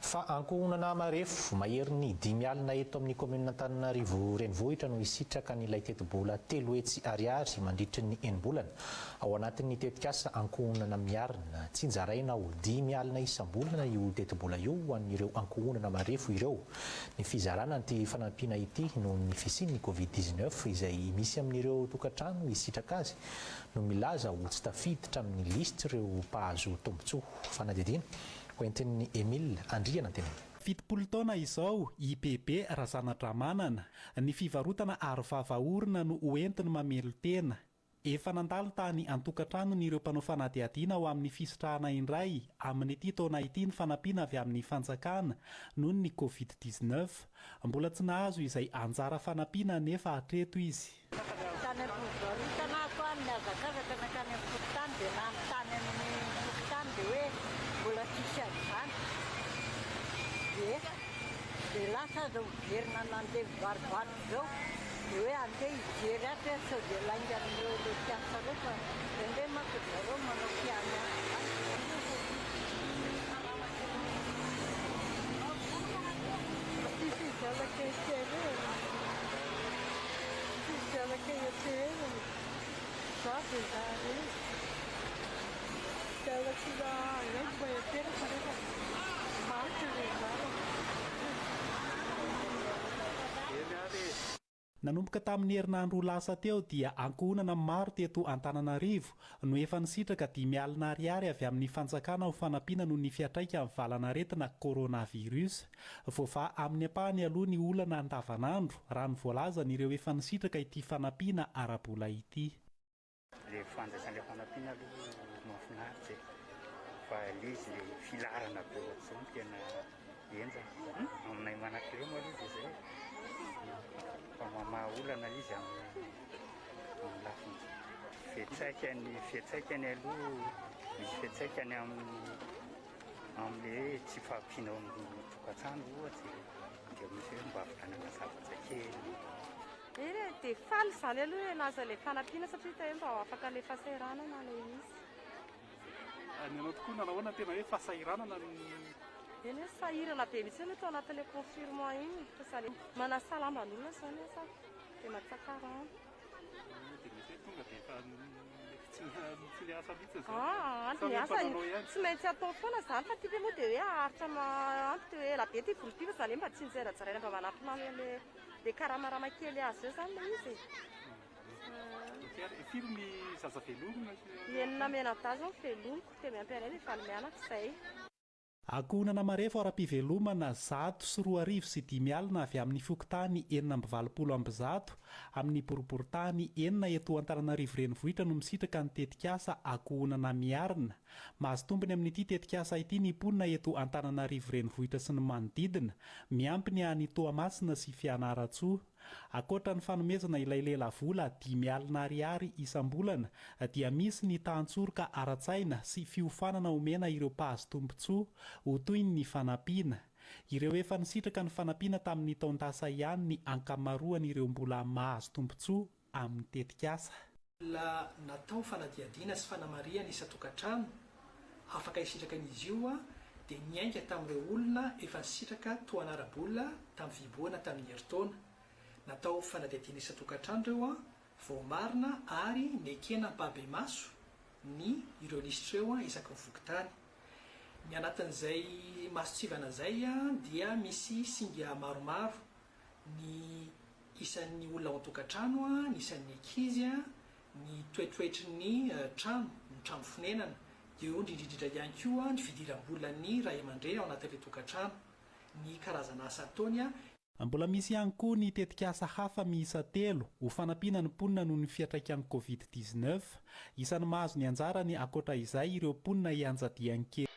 Fa ankohonana marefo maherin'ny 50 eto amin'ny kaominina Antananarivo Renivohitra no hisitraka an'ilay tetibola 300 ariary mandritry ny enim-bolana ao anatin'ny tetikasa Ankohonana Miarina. Tsinjaraina ho 50 isam-bolana io tetibola io ho an'ireo ankohonana marefo ireo. Ny fizarana an'ity fanampiana ity noho ny fisian'ny Covid 19 izay misy amin'ireo tokantrano hisitraka azy no milaza ho tsy tafiditra amin'ny lisitr'ireo mpahazo tombontsoa. Fanadihadiana hoentin'i Emile Andrianantenaina. 70 taona izao i Bebe Razanadramanana. Ny fivarotana arovava orona no hoentiny mamelon-tena. Efa nandalo tany an-tokantranony ireo mpanao fanadihadiana ho amin'ny fisitrahana indray amin'ity taona ity ny fanampiana avy amin'ny fanjakana noho ny Covid 19. Mbola tsy nahazo izay anjara fanampiana anefa hatreto izy. Tany am-pivarotana aho koa nihazakazaka nankany amin'ny fokontany dia nanontany amin'ny fokontany dia hoe mbola tsisy an'izany. Dia dia lasa aza miverina nandeha mivarovarotra izao dia hoe andeha hijery ato hoe sao dia lainga amin'ireo ilay mpiasa ireo fa indraindray manko ry zareo manao fianianana izany. Tsisy zanaka eterena. Tsisy zanaka eterena. Za dia za irery. Tena tsy nahazo mba eterako nefa maty ilay zanako. Nanomboka tamin'ny herinandro lasa teo dia ankohonana maro teto Antananarivo no efa nisitraka 50 ariary avy amin'ny fanjakana ho fanampiana noho ny fiantraikan'ny valanaretina coronavirus. Voavaha amin'ny ampahany aloha ny olana andavanandro, raha ny voalazan'ireo efa nisitraka ity fanampiana ara-bola ity. Le fandraisana le fanampiana aloha mahafinaritra e, fa le izy le filaharana be ohatr'izao no tena henjana. Aminay manan-kilema aloha dia izay e, fa mamaha olana le izy amin'ny amin'ny lafiny fiantraikany, fiantraikany aloha misy fiantraikany amin'ny amin'le hoe tsy fahampiana ao amin'ny tokantrano ohatra e, dia misy hoe mba hahavitanana zavatra kely. Eny e, dia faly izany aloha e nahazo an'ilay fanampiana satria hita hoe mba ho afaka ilay fahasahiranana ilay izy. Ny anao tokoa nanao ahoana ny tena hoe fahasahiranana no. Eny e, sahirana be mihitsy aloha tao anatin'ilay confinement iny fa izany hoe manasa lamban'olona izao ny asako dia matsaka rano. Dia mety hoe tonga dia efa tsy tsy niasa mihitsy izany. Aa, Sa hoe miasa mba nanao ihany? tsy maintsy atao foana izany fa ity ve moa dia hoe haharitra ampy dia hoe ela be ity vola ity fa izany hoe mba tsinjeratsiraina mba manampy an'ilay Dia karamarama kely azo eo zany ilay izy e. Ok ary firy ny zaza velomina sy. Enina mianadahy zao ny velomiko dia miampy anay dia valo mianaka izay. Ankohonana marefo ara-pivelomana 2150 avy amin'ny fokontany 186 amin'ny boriborintany enina eto Antananarivo Renivohitra no misitraka ny tetikasa Ankohonana Miarina. Mahazo tombony amin'ity tetikasa ity ny mponina eto Antananarivo Renivohitra sy ny manodidina, miampy ny any Toamasina sy Fianarantsoa. Ankoatra ny fanomezana ilay lelavola 50 ariary isam-bolana dia misy ny tahan-tsoroka ara-tsaina sy fiofanana omena ireo mpahazo tombontsoa ho toy ny fanampiana. Ireo efa nisitraka ny fanampiana tamin'ny taon-dasa ihany ny ankamaroan'ireo mbola mahazo tombontsoa amin'ny tetikasa. Olona natao fanadihadiana sy fanamarihana isan-tokantrano afaka hisitraka an'izy io dia niainga tamin'ireo olona efa nisitraka tohana ara-bola tamin'ny fihibohana tamin'ny herintaona. Natao fanadihadiana isan-tokantrano ireo voamarina ary nekena ampahibemaso ny ireo lisitra ireo isaky ny fokontany. Ny anatin'izay mason-tsivana izay dia misy singa maromaro ny isan'ny olona ao an-tokantrano, ny isan'ny ankizy, ny toetoetry ny trano, ny trano fonenana, dia eo indrindra indrindra ihany koa ny fidiram-bolan'ny ray aman-dreny ao anatin'ilay tokantrano, ny karazana asa ataony. Mbola misy ihany koa ny tetikasa hafa miisa telo ho fanampiana ny mponina noho ny fiantraikan'ny Covid 19. Isan'ny mahazo ny anjarany ankoatra izay ireo mponina ianjadian-kery.